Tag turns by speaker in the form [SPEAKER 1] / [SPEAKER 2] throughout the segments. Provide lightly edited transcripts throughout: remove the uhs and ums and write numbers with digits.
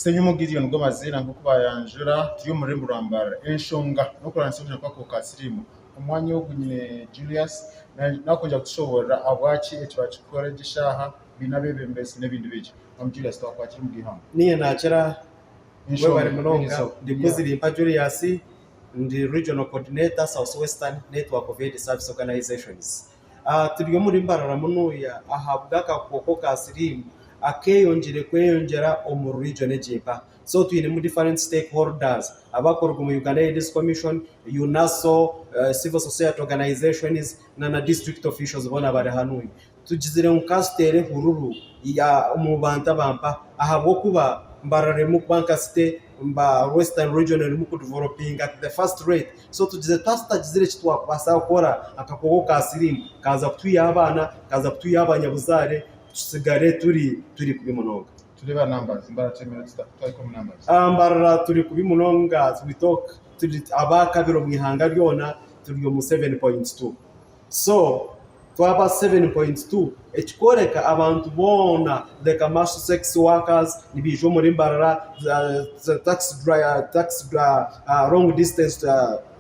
[SPEAKER 1] Ssenyumu Gideon nigo maziina nk'oku bayanjura turi omu rurembo rwa Mbarara. Enshonga n'okurwanisa obujanjabi bw'akakooko ka siriimu. Omwanya ogu nyine Julius nakwija kutushoboorora ahabwaki eki bakikora egi eshaaha, baine abeebembezi n'ebindi bingi. Mwami Julius twakwakira omu bw'eihanga.
[SPEAKER 2] Niinye naakira webare munonga. Ndi Kuzirimpa Julius, ndi Regional Coordinator South Western Network of Aid Service Organizations. Turi omuri Mbarara munuya ahabw'akakooko ka siriimu akeyongyire kweyongyera omu region egi mpa. So twinemu different stakeholders abakuruga omu Uganda Aids Commission, UNASO, civil society organizations na na district officials boona bari hanuya. Tugizire ngu ka tuteere ehururu omu bantu aba mpa ahabw'okuba Mbarara erimu kuba nka city, Western region erimu kudevelopinga at the fast rate. So tugizire twaba tutagizire eki twakubaasa kukora akakooko ka siriimu kaaza kutwihaho abaana, kaaza kutwihaho abanyabuzaare tutsigare turi turi kubi munonga.
[SPEAKER 1] Tureebe aha numbers, Mbarara twemerire tuta twahika omu numbers?
[SPEAKER 2] Mbarara turi kubi munonga we talk turi abaakabiri omu ihanga ryona turi omu 7.2 So twaba 7.2 ekikworeka abantu boona the commercial sex workers nibaija omuri Mbarara, taxi long distance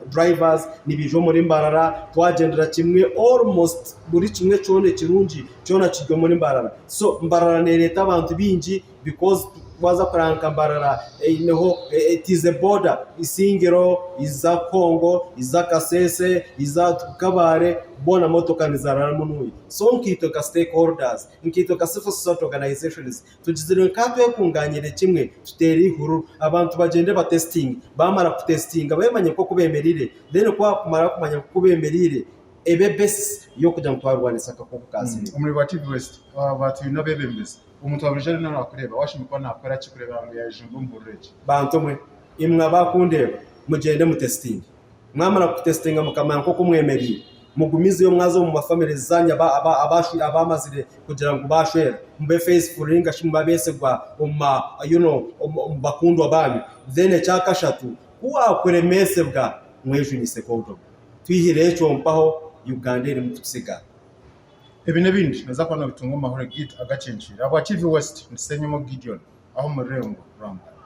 [SPEAKER 2] drivers nibaija omuri Mbarara, twagyendera kimwe almost buri kimwe kyona ekirungi kyona kiri omuri Mbarara. So Mbarara nereeta abantu baingi because waaza kureeba nka Mbarara eineho it is a border, Isingiro iza Congo, iza Kasese, iza Kabale boona motoka nizararamu nuuya. So nkaitwe nka stakeholders, nkaitwe nka civil society organizations tugizire nka twekunganyire kimwe tuteere eihururu abantu bagyende batesitinge, baamara kutesitinga bamanye nk'oku bemereire then ku baakumara kumanya nk'oku bemereire ebe basis y'okugira ngu twarwanisa akakooko ka siriimu.
[SPEAKER 1] Omuri ba TV West twine abeebembezi. Omuntu wa burijo ariyo naakureeba, waashemeriire kuba naakora ki kureeba ngu yaayejumba omu hururu egi?
[SPEAKER 2] Bantu mwe, imwe abakundeeba, mugyende mutesitinge. Mwamara kutesitinga mukamanya nk'oku mwemereire, mugumizeyo mwaza omu mafamilies zaanyu abamazire kugira ngu baashwera, mube faithful nainga shi mube abeesigwa omu ma you know omu bakundwa baanyu. Then ekyakashatu, ku waakuremesibwa, mwejunise kondomu. Twihire ekyo mpaho Uganda erimu kututsiga.
[SPEAKER 1] Ebi n'ebindi nooza kuba noobitunga omu mahurire gaitu agacencwire. Ahabwa TV West, ndi Ssenyomo Gideon aha omu rurengo rwa Mbarara.